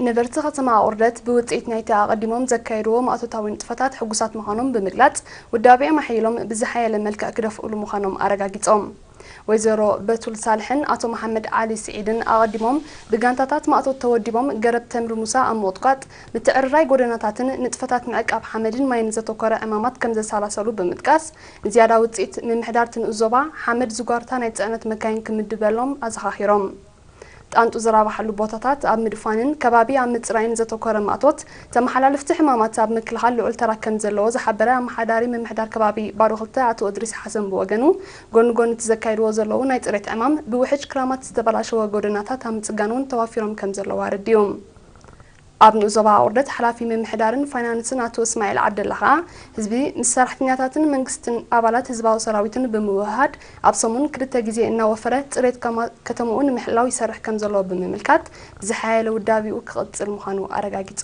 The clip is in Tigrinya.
ነበርቲ ከተማ ኣቑርደት ብውፅኢት ናይቲ ኣቐዲሞም ዘካየድዎ ማእቶታዊ ንጥፈታት ሕጉሳት ምዃኖም ብምግላፅ፣ ውዳቤኦም ኣሕይሎም ብዝሓየለ መልክዕ ክደፍእሉ ምዃኖም ኣረጋጊፆም። ወይዘሮ በቱል ሳልሕን ኣቶ መሓመድ ዓሊ ስዒድን ኣቐዲሞም ብጋንታታት ማእቶት ተወዲቦም ገረብ ተምሪ ሙሳ ኣብ ምቑጥቋጥ፣ ምትዕርራይ ጎደናታትን ንጥፈታት ምዕቃብ ሓመድን ማይን ዘተኮረ ዕማማት ከም ዘሰላሰሉ ብምጥቃስ፣ ንዝያዳ ውፅኢት ምምሕዳር ትንኡ ዞባ ሓመድ ዝጓርታ ናይ ፅዕነት መካይን ክምድበሎም ኣዘኻኺሮም። ጣንጡ ዝራባሓሉ ቦታታት ኣብ ምድፋንን ከባቢ ኣብ ምፅራይን ዘተኮረ ማእቶት፣ ተመሓላለፍቲ ሕማማት ኣብ ምክልኻል ልዑል ተራ ከም ዘለዎ ዝሓበረ ኣመሓዳሪ ምምሕዳር ከባቢ ባዶ ክልተ ኣቶ እድሪስ ሓሰን ብወገኑ፣ ጎኒ ጎኒ እቲ ዘካይድዎ ዘለዉ ናይ ፅሬት ዕማም፣ ብውሕጅ ክራማት ዝተበላሸወ ጎደናታት ኣብ ምፅጋን እውን ተዋፊሮም ከም ዘለዉ ኣረዲኡ። ኣብ ንኡስ ዞባ ኣቑርደት ሓላፊ ምምሕዳርን ፋይናንስን ኣቶ እስማኤል ዓብደላ ከኣ፣ ህዝቢ ምስ ሰራሕተኛታትን መንግስትን ኣባላት ህዝባዊ ሰራዊትን ብምውህሃድ ኣብ ሰሙን ክልተ ግዜ እናወፈረ ፅሬት ከማ-፣ ከተምኡ ንምሕላው ይሰርሕ ከም ዘሎ ብምምልካት፣ ብዝሓየለ ውዳቤኡ ክቕፅል ምዃኑ ኣረጋጊፁ።